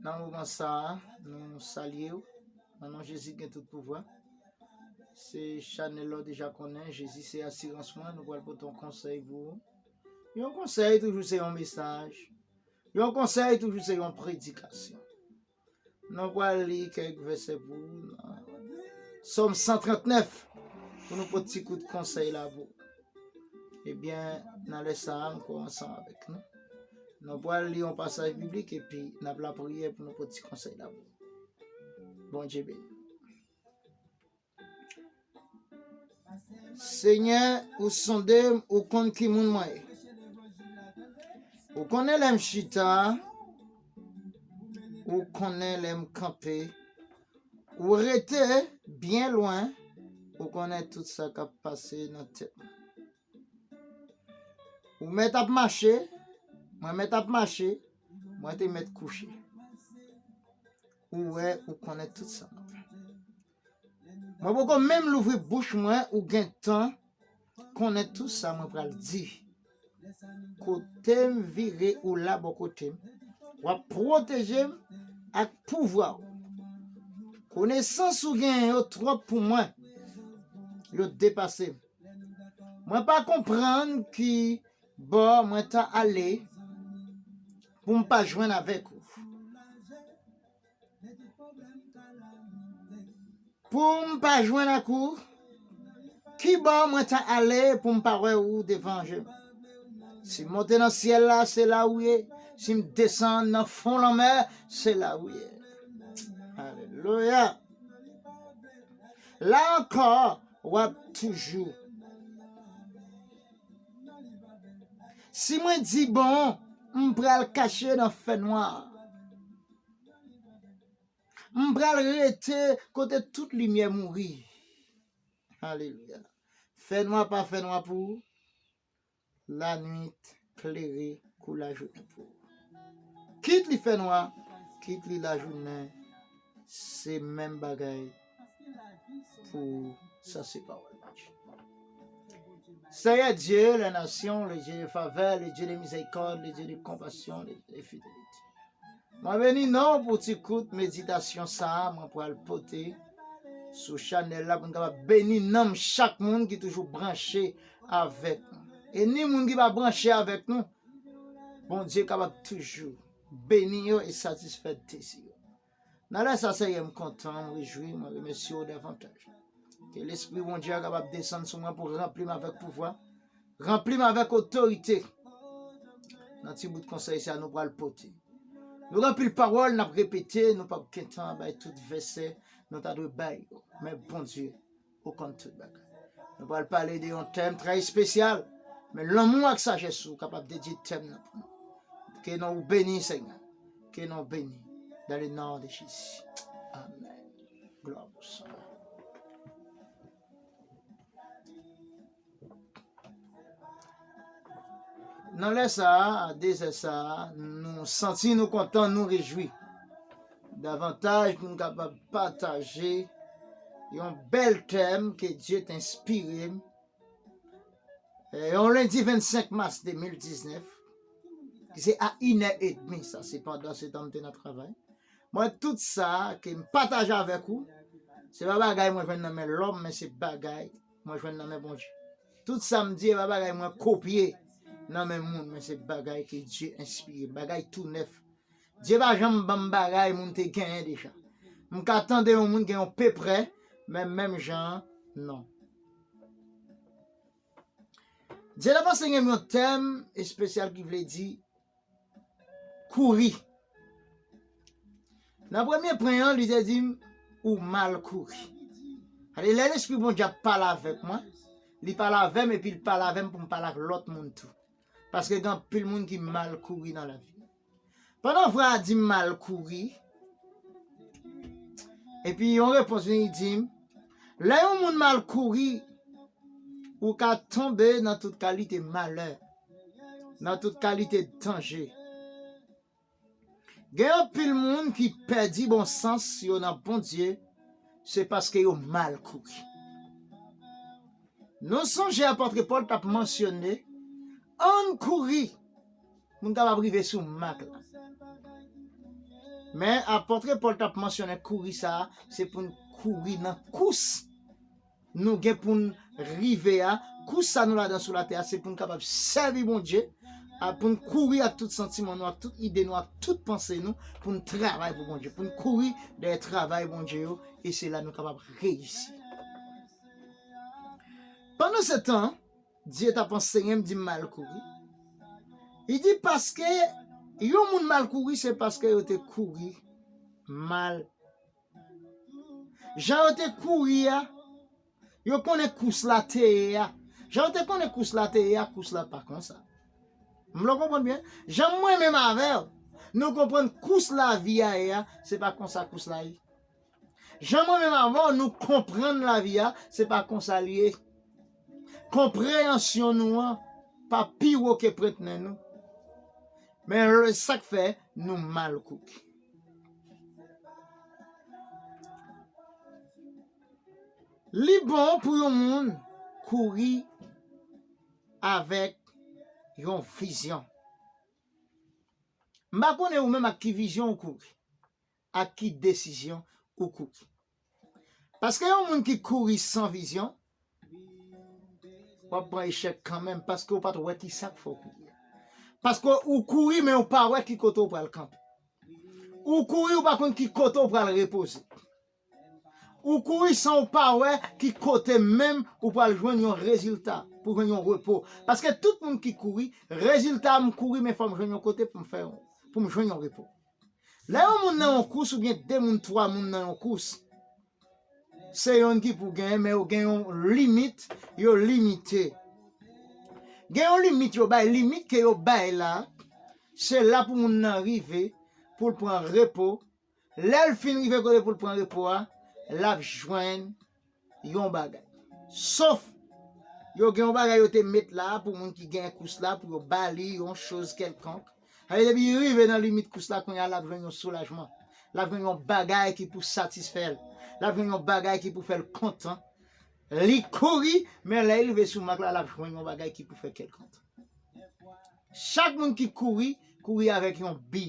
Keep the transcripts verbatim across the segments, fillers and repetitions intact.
Nan moman sa a, nou salye w. Nan non Jezi ki gen tout pouvwa. Se chanèl la w deja konnen, Jezi se asirans mwen. Nou pral pote yon konsèy pou ou. Yon konsèy toujou se yon mesaj. Yon konsèy toujou se yon predikasyon. Nou pral li kèk vèsè pou ou nan Sòm san trannèf pou nou pote ti kout konsèy la pou ou. Ebyen, nan lè sa a, m kwè ansanm avèk nou. Nou pral li yon pasaj biblik epi n ap lapriyè pou nou pote ti konsèy la pou ou. Bondye beni. Senyè, ou sonde m, ou konn ki moun mwen ye. Ou konnen lè m chita, ou konnen lè m kanpe. Ou rete byen lwen, ou konnen tout sa k ap pase nan tèt mwen. Ou mèt ap mache, mwen mèt ap mache, mwen te mèt kouche. Ou wè, ou konnen tout sa m ap fè. Mwen poko menm louvri bouch mwen, ou gentan konnen tout sa mwen pral di. Kote m vire, ou la bò kote m. W ap pwoteje m ak pouvwa w. Konesans ou genyen yo twòp pou mwen. Yo depase m. Mwen pa konprann ki bò mwen ta ale pou m pa jwenn avèk ou. Pou m pa jwenn ak ou, ki bò mwen ta ale pou m pa wè ou devan je m? Si m monte nan syèl la, se la ou ye. Si m desann nan fon lanmè, se la ou ye. Alelouya. La ankò, w ap toujou. Si mwen di bon, m pral kache nan fènwa. M pral rete kote tout limyè mouri. Alelouya. Fènwa pa fènwa pou ou. Lannuit klere kou lajounen pou ou. Kit li fènwa, kit li lajounen, se menm bagay pou ou. Sa se pawòl Bondye. Seigneur Dieu, les nations, le Dieu de faveur, le Dieu de miséricorde, le Dieu de compassion, le Dieu de fidélité. Mwen beni non w pou ti kout meditasyon sa a mwen pral pote sou chanèl la pou n kapab beni nanm chak moun ki toujou branche avèk nou. E ni moun ki pa branche avèk nou, Bondye kapab toujou beni yo e satisfè dezi yo. Nan lè sa, Senyè, m kontan, m rejwi, mwen remèsye w davantaj. Ke Lespri Bondye a kapab desann sou mwen pou ranpli m avèk pouvwa, ranpli m avèk otorite. Nan ti bout konsèy sa, nou pral pote. Nou gen anpil pawòl n ap repete, nou p ap gen tan bay tout vèsè nou ta dwe bay yo. Men Bondye, ou konn tout bagay. Nou pral pale de yon tèm trè espesyal, men lanmou ak sajès ou kapab dedye tèm nan pou nou. Ke non ou beni, Senyè. Ke non ou beni. Dans le nom de Jésus. Amen. Gloire au Seigneur. Nan lè sa a, a dezè sa a, nou santi nou kontan, nou rejwi. Davantaj pou nou kapab pataje yon bèl tèm ke Dye te enspire m. E, yon lendi vennsenk mas de mil diznèf, ki se a inè edmi, sa se pandan se tan m te nan travay. Mwen, tout sa ke m pataje avèk ou, se pa bagay mwen jwenn nan men lòm, men se bagay mwen jwenn nan men Bondye. Tout sa m di, e pa bagay mwen kopye nan men moun, men se bagay ke Dye enspire, bagay tou nèf. Dye pa janm ban m bagay moun te genyen deja. M ka tande yon moun gen yon peprè, men menm jan an, non. Dye t ap anseye m yon tèm espesyal ki vle di kouri. Nan premye pwen an, li te di m, ou mal kouri. Ale, lè Lespri Bondye ap pale avèk mwen, li pale avè m epi li pale avè m pou m pale ak lòt moun tou. Paske gen anpil moun ki mal kouri nan lavi. Pandan frè a di m mal kouri, epi yon repons vini di m, lè yon moun mal kouri, ou ka tonbe nan tout kalite malè, nan tout kalite danje. Gen anpil moun ki pèdi bon sans yo nan Bondye, se paske yo mal kouri. Nou sonje apòt Pòl t ap mansyone, ann kouri pou n kapab rive sou mak la. Men apòt Pòl t ap mansyonnen kouri sa a, se pou n kouri nan kous nou gen pou n rive a. Kous sa nou ladan sou latè a, se pou n kapab sèvi Bondye, a, pou n kouri ak tout santiman nou, ak tout ide nou, ak tout panse nou, pou n travay pou Bondye, pou n kouri dèyè travay Bondye yo, e se la nou kapab reyisi. Pandan se tan, Dye t ap ansenye m, di m m al kouri. Li di, paske yon moun mal kouri, se paske yo te kouri mal. Jan yo te kouri a, yo konnen kous la te ye a. Jan yo te konnen kous la te ye a, kous la pa konsa. M vle w konprann byen. Jan mwen menm avè w, nou konprann kous lavi a ye a, se pa konsa kous la ye. Jan mwen menm avè w, nou konprann lavi a, se pa konsa l ye. Konpreyansyon nou an pa pi wo ke prentnen nou. Men lè sa k fè nou mal kouri. Li bon pou yon moun kouri avèk yon vizyon. M pa konnen ou menm ak ki vizyon ou kouri, ak ki desizyon ou kouri. Paske yon moun ki kouri san vizyon, w ap pran echèk kanmenm, paske w pa t wè ki sa k fè w kouri. Paske ou kouri, men ou pa wè ki kote w pral kanpe. Ou kouri, ou pa konn ki kote w pral repoze. Ou kouri san ou pa wè ki kote menm ou pral jwenn yon rezilta, pou jwenn yon repo. Paske tout moun ki kouri, rezilta m kouri, men fò m jwenn yon kote pou m fè yon, pou m jwenn yon repo. Lè yon moun nan yon kous, oubyen de moun, twa moun nan yon kous, se yonn ki pou genyen, men yo gen yon limit, yo limite. Gen yon limit yo bay, limit ke yo bay la, se la pou moun nan rive, pou l pran repo. Lè l fin rive kote pou l pran repo a, l ap jwenn yon bagay. Sof, yo gen yon bagay yo te met la pou moun ki gen kous la, pou yo ba li yon choz kèlkonk. Sa vle di, depi li rive nan limit kous la, kounye a, l ap jwenn yon soulajman. L ap jwenn yon bagay ki pou satisfè l. L ap jwenn yon bagay ki pou fè l kontan. Li kouri, men lè li rive sou mak la, l ap jwenn yon bagay ki pou fè kè l kontan. Chak moun ki kouri, kouri avèk yon bi.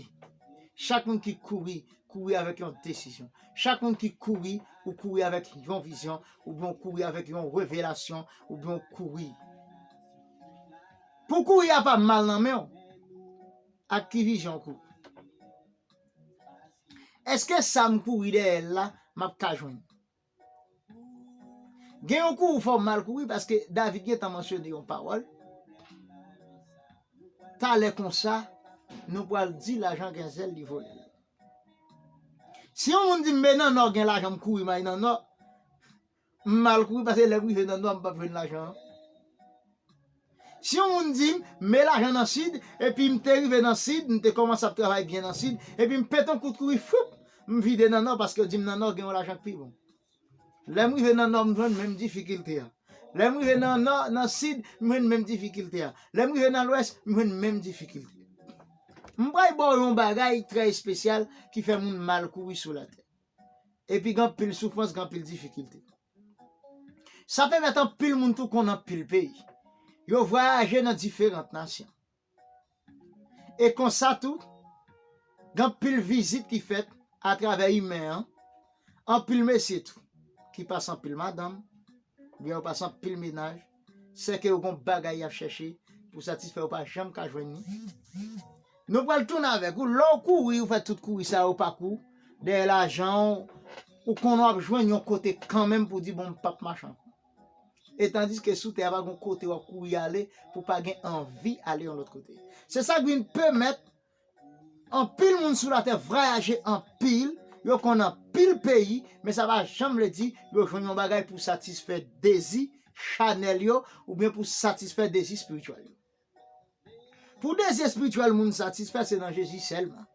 Chak moun ki kouri, kouri avèk yon desizyon. Chak moun ki kouri, ou kouri avèk yon vizyon, oubyen ou kouri avèk yon revelasyon, oubyen ou kouri. Pou kouri a pa mal nan men w, ak ki vizyon w kouri? Èske sa m kouri dèyè l la, m ap ka jwenn? Gen yon kou ou fè w mal kouri, paske David gentan mansyone yon pawòl. Talè konsa, nou pral di lajan gen zèl, li vole. Si yon moun di m, men nan nò gen lajan, m kouri m al nan nò, m mal kouri, paske lè m rive nan nò, m p ap jwenn lajan an. Si yon moun di m, men lajan nan sid, epi m te rive nan sid, m te kòmanse ap travay byen nan sid, epi m pete yon kout kouri, foup, m vide nan nò, paske yo di m nan nò gen yon lajan k pi bon. Lè m rive nan nò, m jwenn menm difikilte a. Lè m rive nan nò, nan sid, m jwenn menm difikilte a. Lè m rive nan lwès, m jwenn menm difikilte a. M pral ba w yon bagay trè espesyal ki fè moun mal kouri sou latè. Epi gen anpil soufrans, gen anpil difikilte. Sa pèmèt anpil moun tou konn anpil peyi. Yo vwayaje nan diferan nasyon. E konsa tou, gen anpil vizit ki fèt atravè imen an, anpil mesye tou, ki pase anpil madanm, oubyen yo pase anpil mennaj, sèke yo gon bagay y ap chèche pou satisfè, yo pa janm ka jwenn li. Nou pral tounen avèk ou, lè w kouri, ou fè tout kouri sa yo, pakou, dèyè lajan w, ou konnen w ap jwenn yon kote kanmenm pou di, bon, m p ap mache ankò. E tandiske sou tè a pa gon kote w ap kouri ale pou pa gen anvi ale yon lòt kote. Se sa k vin pèmèt anpil moun sou latè vwayaje anpil, yo konn anpil peyi, men sa pa janm vle di yo jwenn yon bagay pou satisfè dezi chanèl yo oubyen pou satisfè dezi espirityèl yo. Pou dezi espirityèl moun satisfè, se nan Jezi sèlman.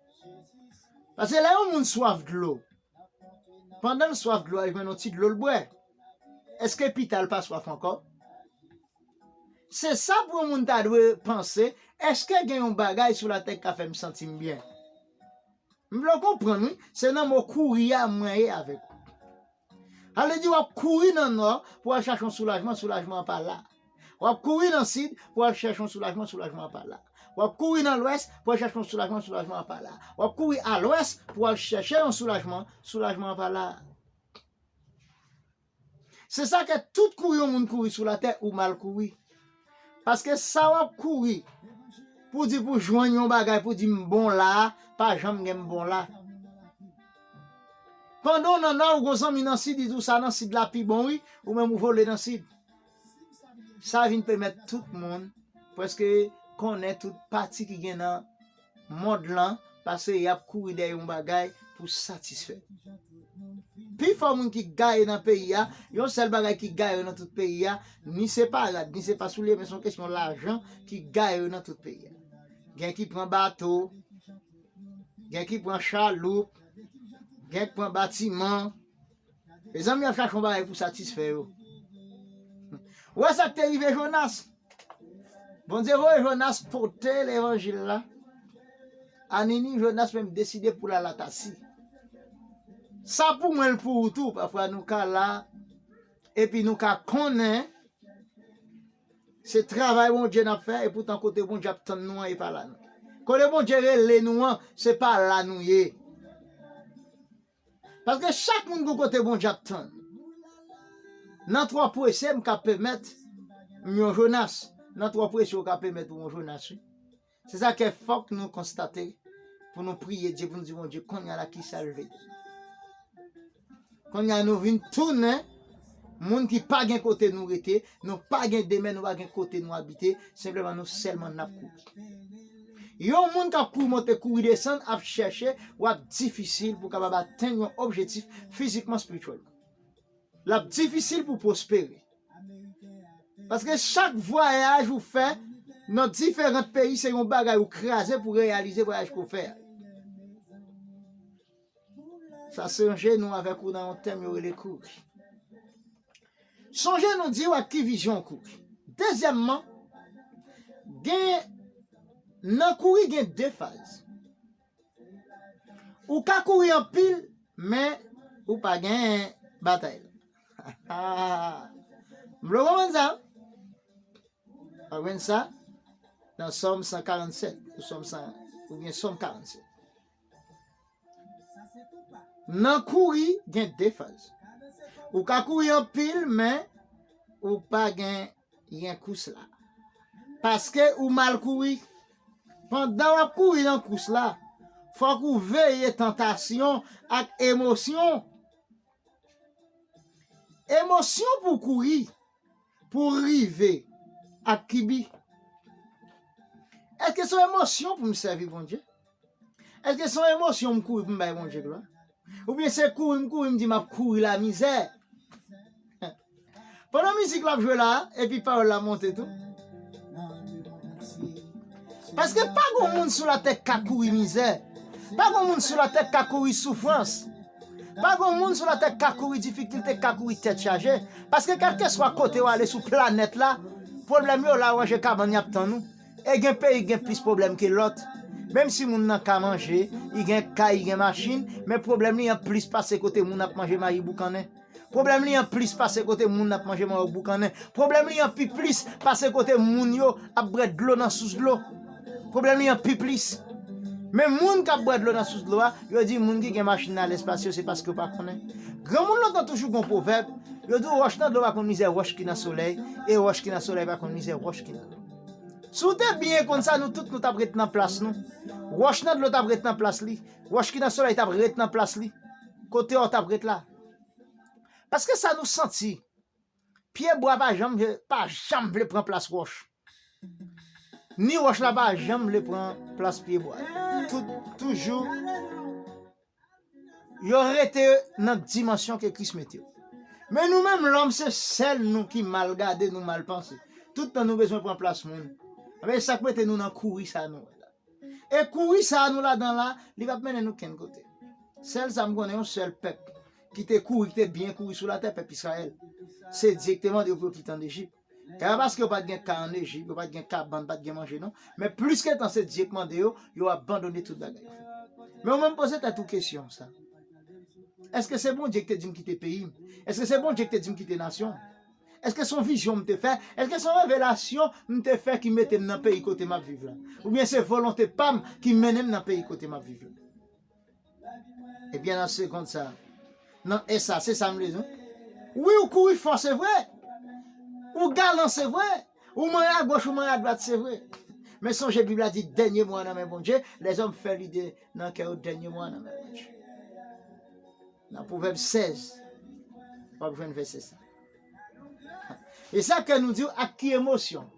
Paske lè yon moun swaf dlo, pandan l swaf dlo a, li jwenn yon ti dlo l bwè. Èske pita l pa swaf ankò? Se sa pou yon moun ta dwe panse, èske gen yon bagay sou latè ki ka fè m santi m byen? M vle w konprann, wi, se nan mo kouri a mwen ye avèk ou. Sa vle di w ap kouri nan nò pou al chache yon soulajman, soulajman an pa la. W ap kouri nan sid pou al chèche yon soulajman, soulajman an pa la. W ap kouri nan lwès pou al chèche yon soulajman, soulajman an pa la. W ap kouri a lwès pou al chèche yon soulajman, soulajman an pa la. Se sa ke tout kouri yon moun kouri sou latè, ou mal kouri. Paske sa w ap kouri pou di pou jwenn yon bagay, pou di m bon la, pa janm gen m bon la. Pandan w nan nò, ou gon zanmi nan sid, li di w sa nan sid la pi bon wi, ou menm ou vole nan sid. Sa vin pèmèt tout moun prèske konnen tout pati ki gen nan mond lan, paske y ap kouri dèyè yon bagay pou satisfè. Pifò moun ki gaye nan peyi a, yon sèl bagay ki gaye yo nan tout peyi a, ni se pa rad, ni se pa soulye, men se yon kesyon lajan ki gaye yo nan tout peyi a. Gen ki pran bato, gen ki pran chaloup, gen ki pran batiman. Mezanmi, y ap chache yon bagay pou satisfè yo. Ou wè sa k te rive Jonas? Bondye voye Jonas pote levanjil la a Niniv, Jonas menm deside pou l al a Tasi. Sa pou mwen, l pou ou tou. Pafwa nou ka la, epi nou ka konnen se travay Bondye n ap fè, epoutan kote Bondye ap tann nou an, e pa la nou. Kote Bondye rele nou an, se pa la nou ye. Paske chak moun gon kote Bondye ap tann. Nan twò prese, m ka pèmèt m yon Jonas. Nan twò prese, ou ka pèmèt ou yon Jonas, wi. Se sa ke fòk nou konstate pou nou priye Dye, pou nou di Bondye, kounye a la, kisa l vle di? Kounye a, nou vin tounen moun ki pa gen kote nou rete, nou pa gen demen, nou pa gen kote nou abite, senpleman nou sèlman n ap kouri. Yon moun k ap kouri monte, kouri desann, ap chèche, w ap difisil pou w kapab atenn yon objektif fizikman, espirityèlman. L ap difisil pou w pwospere. Paske chak vwayaj ou fè nan diferan peyi, se yon bagay ou kraze pou reyalize vwayaj ke w fè a. Sa sonje nou avèk ou nan yon tèm yo rele kouri. Sonje nou di w ak ki vizyon w kouri. Dezyèmman, gen, nan kouri gen de faz. Ou ka kouri anpil, men ou pa gen batay la. M vle w konprann sa. W ap jwenn sa nan Sòm san karannsèt, ou Sòm san, oubyen Sòm karannsèt. Nan kouri, gen de faz. Ou ka kouri anpil, men ou pa gen, gen kous la. Paske ou mal kouri. Pandan w ap kouri nan kous la, fòk ou veye tantasyon ak emosyon. Emosyon pou kouri, pou rive ak ki bi? Èske se yon emosyon pou m sèvi Bondye? Èske se yon emosyon m kouri pou m bay Bondye glwa? Oubyen se kouri m kouri, m di m ap kouri lamizè? Pandan mizik la ap jwe la, epi pawòl la monte tou. Paske pa gon moun sou latè k ka kouri mizè. Pa gon moun sou latè k ka kouri soufrans. Pa gon moun sou latè k ka kouri difikilte, k ka kouri tèt chaje. Paske kèlkeswa kote w ale sou planèt la, pwoblèm yo la, ranje kabann y ap tann ou. E gen peyi k gen plis pwoblèm ke lòt. Menm si moun nan ka manje, li gen kay, li gen machin, men pwoblèm li an plis pase kote moun ap manje mayi boukannen. Pwoblèm li an plis pase kote moun ap manje manwòk boukannen. Pwoblèm li an pi plis pase kote moun yo ap bwè dlo nan sous dlo. Pwoblèm li an pi plis. Men moun k ap bwè dlo nan sous dlo a, yo di moun ki gen machin nan lespasyo, se paske yo pa konnen. Granmoun lontan toujou gon pwovèb, yo di w wòch nan dlo pa konn mizè wòch ki nan solèy, e wòch ki nan solèy pa konn mizè wòch ki nan dlo. Si w te byen konn sa, nou tout nou t ap ret nan plas nou. Wòch nan dlo t ap ret nan plas li. Wòch ki nan solèy t ap ret nan plas li. Kote w t ap ret la. Paske sa nou santi, pyebwa pa janm, pa janm vle pran plas wòch. Ni wòch la pa janm vle pran plas pyebwa. Tout, toujou, yo rete nan dimansyon ke Kris mete yo. Men nou menm lòm, se sèl nou ki mal gade, nou mal panse. Tout tan nou bezwen pran plas moun. Anben, sa k mete nou nan kouri sa nou wè la. E kouri sa a nou ladan la, li p ap mennen nou kenn kote. Sèl sa m konnen, yon sèl pèp ki te kouri, ki te byen kouri sou latè, pèp Izrayèl. Se Dye ki te mande yo pou yo kite ann Ejip. E pa paske yo pa t gen kay ann Ejip, yo pa t gen kabann, pa t gen manje, non. Men plis ke tan se Dye k mande yo, yo abandone tout bagay yo fè. Men ou menm poze tèt ou kesyon sa. Èske se Bondye ki te di m kite peyi m? Èske se Bondye ki te di m kite nasyon m? Èske se yon vizyon m te fè? Èske se yon revelasyon m te fè ki mete m nan peyi kote m ap viv la? Oubyen se volonte pa m ki mennen m nan peyi kote m ap viv la? Ebyen, nan segond sa, nan è sa, se sa m bezwen. Wi, ou kouri fò, se vre. Ou galan, se vre. Ou manyen agoch, ou manyen adwat, se vre. Men sonje, Bib la di, dènye mo a nan men Bondye. Lèzòm fè lide nan kè yo, dènye mo a nan men Bondye. Nan Pwovèb sèz, w ap jwenn vèsè sa. E sa ke nou di w ak ki emosyon,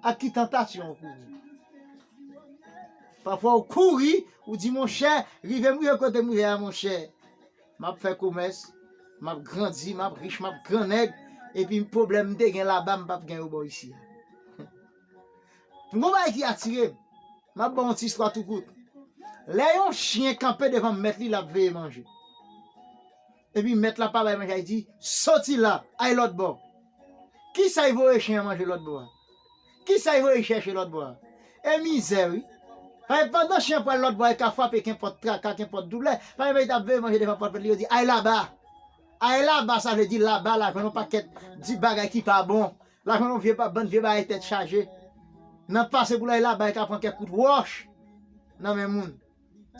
ak ki tantasyon ou kouri. Pafwa ou kouri, ou di, monchè, rive m rive kote m rive a, monchè. M ap fè komès, m ap grandi, m ap rich, m ap grannèg, epi pwoblèm m te gen laba, m p ap gen yo bò isi a. M gon bagay ki atire m. M ap ba w yon ti istwa tou kout. Lè yon chen kanpe devan mèt li, l ap veye manje. Epi mèt la pa bay manje, li di, soti la, al lòt bò. Kisa l voye chen an manje lòt bò a? Kisa l voye chèche lòt bò a? E mizè, wi. Paske pandan chen an pral lòt bò a, li ka frape kenpòt traka, kenpòt doulè. Paske li t ap veye manje devan pòt mèt li, yo di, al laba. Al laba, sa vle di laba, l al jwenn yon pakèt di bagay ki pa bon. L al jwenn yon vye pa, bann vye bagay tèt chaje. Nan pase pou l al laba, li ka pran kèk kout wòch nan men moun.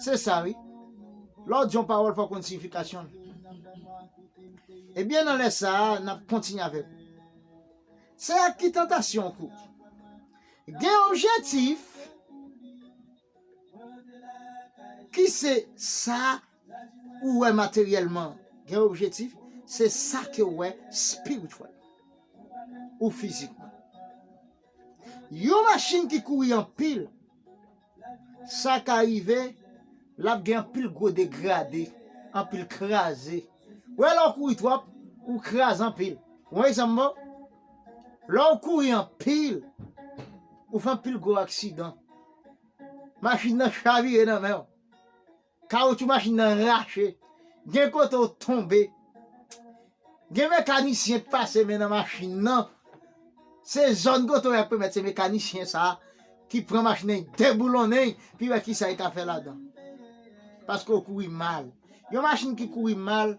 Se sa, wi. Lè w di yon pawòl, fò w konn siyifikasyon l. Ebyen, nan lè sa a, n ap kontinye avèk ou. Se ak ki tantasyon ou kouri? Gen objektif ki se sa ou wè materyèlman. Gen objektif, se sa ke w wè espirityèl ou fizikman. Yon machin ki kouri anpil, sa ka rive, l ap gen anpil gwo degrade, anpil kraze. Ou wè lè w kouri twòp, ou kraze anpil. Yon egzanp, bon, lè w kouri anpil, ou fè anpil gwo aksidan. Machin nan chavire nan men w. Kawoutchou machin nan rache. Gen kote w tonbe. Gen mekanisyen k pase men nan machin nan. Se zòn kote w ap remèt se mekanisyen sa a ki pran machin nan, deboulonnen, pi wè kisa li ka fè ladan. Paske w kouri mal. Yon machin ki kouri mal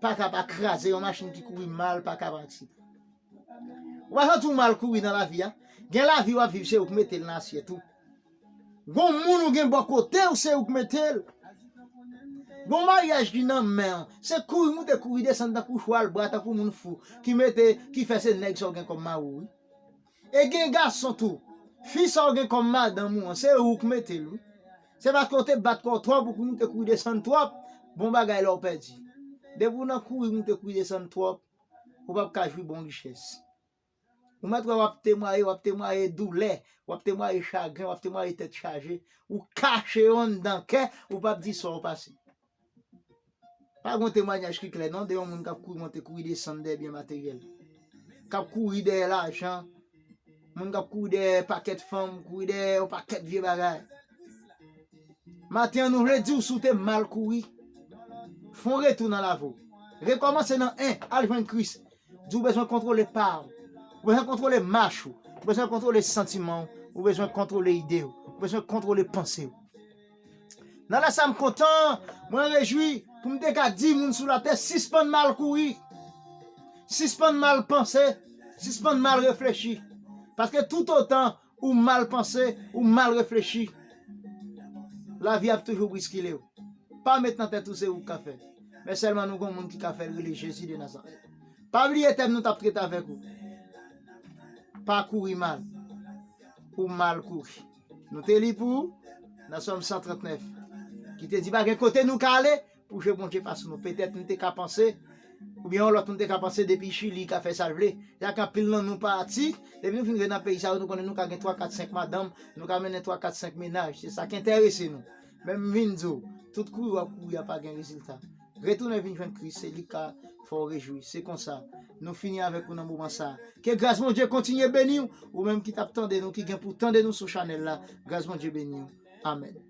pa ka pa kraze, yon machin ki kouri mal pa ka pa aksidan. Ou pa santi w mal kouri nan lavi a? Gen lavi w ap viv, se ou k mete l nan asyèt ou. Gon moun ou gen bò kote w, se ou k mete l. Gon maryaj ki nan men w, se kouri moute, kouri desann tankou chwal bwa, tankou moun fou, ki mete, ki fè se nèg sa w gen kòm mari w, wi. E gen gason tou, fi sa w gen kòm madanm ou an, se ou k mete l, wi. Se paske w te bat kò w twòp, ou kouri moute, kouri desann twòp, bon bagay la w pèdi. Depi w nan kouri moute, kouri desann twòp, ou p ap ka jwi bon richès. Ou mèt wè w ap temwaye, w ap temwaye doulè, w ap temwaye chagren, w ap temwaye tèt chaje. Ou kache yo anndan kè, ou p ap di sa w pase. Pa gen temwayaj ki klè non de yon moun k ap kouri monte, kouri desann dèyè byen materyèl. K ap kouri dèyè lajan, moun k ap kouri dèyè pakèt fanm, kouri dèyè yon pakèt vye bagay. Maten an, nou vle di w si w te mal kouri, fè yon retou nan lavi w. Rekòmanse nan en, al jwenn Kris. Di w bezwen kontwole pa w. Ou bezwen kontwole mach ou. Ou bezwen kontwole santiman w. Ou bezwen kontwole ide w. Ou bezwen kontwole panse w. Nan lè sa m kontan, mwen rejwi pou m te ka di moun sou latè, sispann mal kouri. Sispann mal panse. Sispann mal reflechi. Paske toutotan ou mal panse, ou mal reflechi, lavi ap toujou briskile w. Pa met nan tèt ou se ou k ka fè l. Men sèlman nou gon moun ki ka fè l, rele Jezi de Nazarèt. Pa bliye tèm nou t ap trete avèk ou. Pa kouri mal. Ou mal kouri. Nou te li pou ou nan Sòm san trannèf, ki te di pa gen kote nou ka ale pou je Bondye pa sou nou. Petèt nou te ka panse, oubyen yon lòt moun te ka panse depi Chili ka fè sa l vle. Jan k anpil nan nou pati, depi nou fin rive nan peyi sa yo, nou konnen nou ka gen twa, kat, senk madanm, nou ka mennen twa, kat, senk mennaj. Se sa k enterese nou. Men m vin di w, tout kouri w ap kouri a pa gen rezilta. Retounen vin jwenn Kris, se li k ka fè w rejwi. Se konsa, nou fini avèk ou nan moman sa a. Ke gras Bondye kontinye beni w, ou menm ki t ap tande nou, ki gen pou tande nou sou chanèl la. Gras Bondye beni w. Amèn.